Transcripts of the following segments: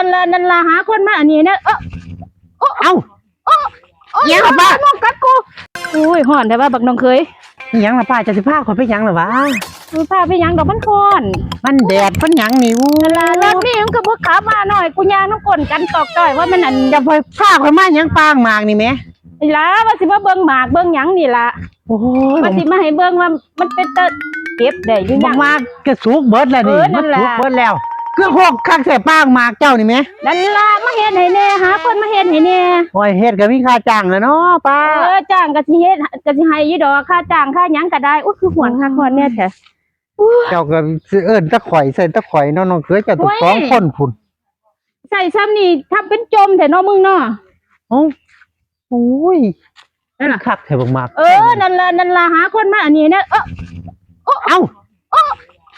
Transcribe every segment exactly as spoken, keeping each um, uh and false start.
นั่นล่ะ นั่นล่ะ หาคนมาอันนี้นะ เอ้อ เอ้า เอ้อ เอ้อ อิหยังล่ะป้า นกกัดกู อุ้ย ฮ้อนแท้ว่าบักน้องเขย อิหยังล่ะป้า จะสิพาข้อยไปหยังล่ะวะ สิพาไปหยังดอก มันฮ้อน มันแดด มันหยังนี่ อู้ นั่นล่ะ รถนี่มันก็บ่ขับมาหน่อย กูย่างน้ำก้นกันตอกต่อยว่ามันอัน จะไปพาข้อยมาหยังปางหมากนี่แหม ล่ะ ว่าสิมาเบิ่งหมากเบิ่งหยังนี่ล่ะ โอ้ย ว่าสิมาให้เบิ่งว่ามันเป็นตาเก็บได้หรือยัง บักหมากกะสุกเบิดแล้วนี่ เออ นั่นล่ะ มันสุกเบิดแล้ว คือหกคักแท้ปางหมากเจ้านี่แหม นั่นล่ะ มาเฮ็ดให้แน่ หาคนมาเฮ็ดให้แน่ โอ้ย เฮ็ดก็มีค่าจ้างแหละเนาะป้า เออ จ้างก็สิเฮ็ด ก็สิให้อยู่ดอก ค่าจ้างค่าหยังก็ได้ อุ๊ย คือฮ้อนคักฮ้อนแน่แท้ เจ้าก็สิเอิ้นแต่ข่อย ใส่แต่ข่อยเนาะ น้องเขยเจ้าต้อง โอ้ย สองคนพุ้น ใส่ซ้ำนี่ทำเป็นจมแท้เนาะมึงเนาะ เอ้า โอ้ย นั่นล่ะ คักแท้บักหมาก เออ นั่นล่ะ นั่นล่ะ หาคนมาอันนี้นะ เอ้อ เอ้า เอ้อ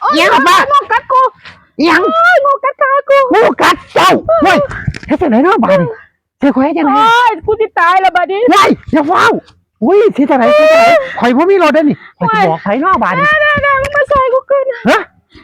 อิหยังล่ะป้า นกกัดกู อิหยัง โอ้ย นกกัดขากู นกกัดเจ้า เฮ้ย เฮ็ดจังได๋เนาะบาดนี้ สิข่อยเฮ็ดจังได๋ โอ้ย กูสิตายแล้วบาดนี้ เฮ้ย อย่าฟ้าว อุ้ย สิจังได๋ สิจังได๋ ข่อยบ่มีรถเด้อนี่ ข่อยสิบอกไผเนาะบาดนี้ แน่ๆๆ มึงมาซอยกูก่อน ฮะ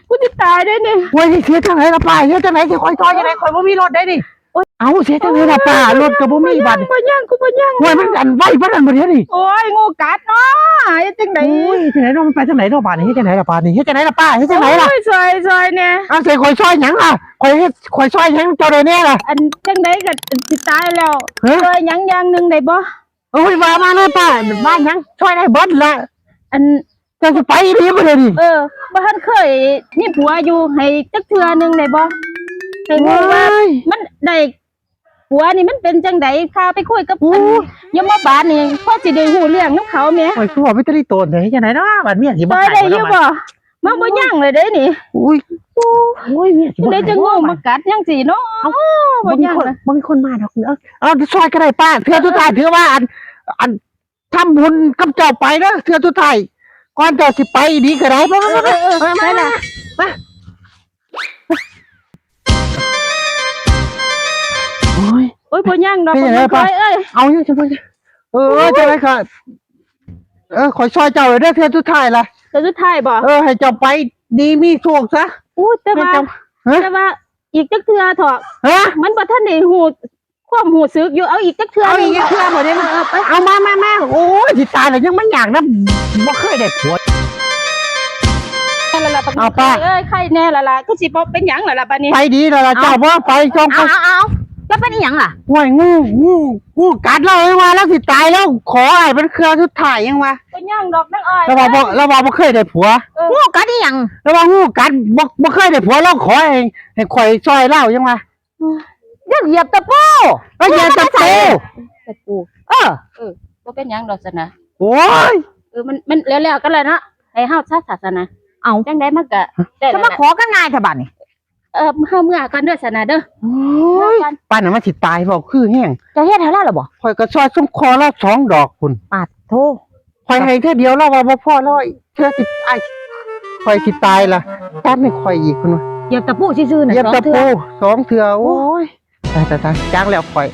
กูสิตายเด้อนี่ โอ้ย นี่สิจังได๋ล่ะป้า เฮ็ดจังได๋ สิข่อยซอยจังได๋ ข่อยบ่มีรถเด้อนี่ โอ๊ย เอ้า สิจังได๋ล่ะป้า รถก็บ่มีบาดนี้ บ่ย่าง กูบ่ย่าง โอ้ย มันอันไวปานนั้นบ่เด้อนี่ โอ๊ย งูกัดเนาะ เฮ็ดจังได๋ โอ้ย จังได๋เนาะ มันไปทางไหนเนาะบาดนี้ เฮ็ดจังได๋ล่ะบาดนี้ เฮ็ดจังได๋ล่ะป้า เฮ็ดจังได๋ล่ะ โอ๊ย ซอย ซอยแน่ เอา สิข่อยซอยหยังล่ะ ข่อยเฮ็ด ข่อยซอยหยังเจ้าได้แน่ล่ะ อันจังได๋ก็สิตายแล้ว ฮะ ซอยหยังอย่างหนึ่งได้บ่ โอ้ย ว่ามาเลยป้า ว่าหยัง ซอยได้เบิดละ อัน เจ้าสิไปอีหลีบ่เด้อนี่ เออ บ่ทันเคยมีผัวอยู่ ให้จักเทื่อหนึ่งได้บ่ ให้รู้ว่า โอ้ย มันได้ผัวนี่มันเป็นจังใด พาไปคุยกับ โอ้ อันยมบาลนี่ พอสิได้รู้เรื่องนำเขาแหม โอ้ย คือว่าไปตะลิโตนเด้ จังได๋เนาะ บัดเมียสิมา ซอยได้อยู่บ่ มาบ่ยังเลยเด้นี่ อุ้ย โอ้ย เมียสิ จังได๋จังงูมากัดจังซี่เนาะ เอ้า บ่ยังเลย บ่มีคน บ่มีคนมาดอก เออ เอาซอยก็ได้ป้า เทื่อสุดท้ายถือว่าอัน อัน ทำบุญกับเจ้าไปเด้อ เทื่อสุดท้าย ก่อนเจ้าสิไปดีก็ได้ ไป เออ เออ เออ ไป ไป ไป ไป ไป ไป โอ้ย โอ้ย บ่ยังดอก เป็นจังได๋ บ่ยัง ป้า คอยเอ้ย เอาอยู่จังได๋ เออ โอ้ย จังได๋ก็ เออ ข่อยซอยเจ้าเด้อ เทื่อสุดท้ายล่ะ เทื่อสุดท้ายบ่ เออ ให้เจ้าไปดีมีโชคซะ อู้ แต่ว่า ให้เจ้า ฮะ แต่ว่าอีกจักเทื่อเถาะ ฮะ มันบ่ทันได้ฮู้ ความรู้สึกอยู่ เอาอีกจักเทื่อ เอาอีกจักเทื่อบ่ได้มา เออ เออ ไป เอามา มา มา โอ้ย สิตายแล้ว ยังมันอยากนะ บ่เคยได้ผัว นั่นล่ะ เอาป้า เอ้ย ไข้แน่ล่ะล่ะ คือสิบ่เป็นหยังล่ะล่ะบัดนี้ ไปดีแล้วล่ะ เจ้าบ่ไป จ้องไป เอา เอา เอา แล้วเป็นอีหยังล่ะ ห้วย งู งู งูกัดแล้ว เอ้ย ว่าแล้วสิตายแล้ว ขอให้เป็นเครือสุดท้ายยังวะ เป็นหยังดอกนางอ้อย แล้วว่าบ่ แล้วว่าบ่เคยได้ผัว เออ งูกัดอีหยัง แล้วว่างูกัด บ่ บ่เคยได้ผัว แล้วขอให้ ให้ข่อยซอยเล่ายังวะ อยากเหยียบตะปู เอ้ย เหยียบตะปู ตะปู เออ เออ บ่เป็นหยังดอกซะนะ โอ้ย เออ มัน มันแล้วๆกันแล้วเนาะ ให้เฮาซะศาสนา เอา จังใดมันก็ได้ จะมา แล้วล่ะ ขอกันง่ายแท้บัดนี้ เออ เฮาเมือกันเด้อซะนะเด้อ โอ้ย เมือกัน ปานนั้นมันสิตายเว้าคือแฮง จะเฮ็ดให้ลาวล่ะบ่ ข่อยก็ซอยซุมคอลาวสองดอกพุ้น ปาดโธ่ ข่อยให้เทื่อเดียวลาวว่าบ่พอลาวอีกเทื่อสิ อ้าย ข่อยสิตายล่ะ ตัดให้ข่อยอีกพุ้นว่า เหยียบตะปูซื่อๆน่ะ เหยียบตะปูสองเทื่อ สองเทื่อ โอ้ย ตาย ตาย ตาย จักแล้วข่อย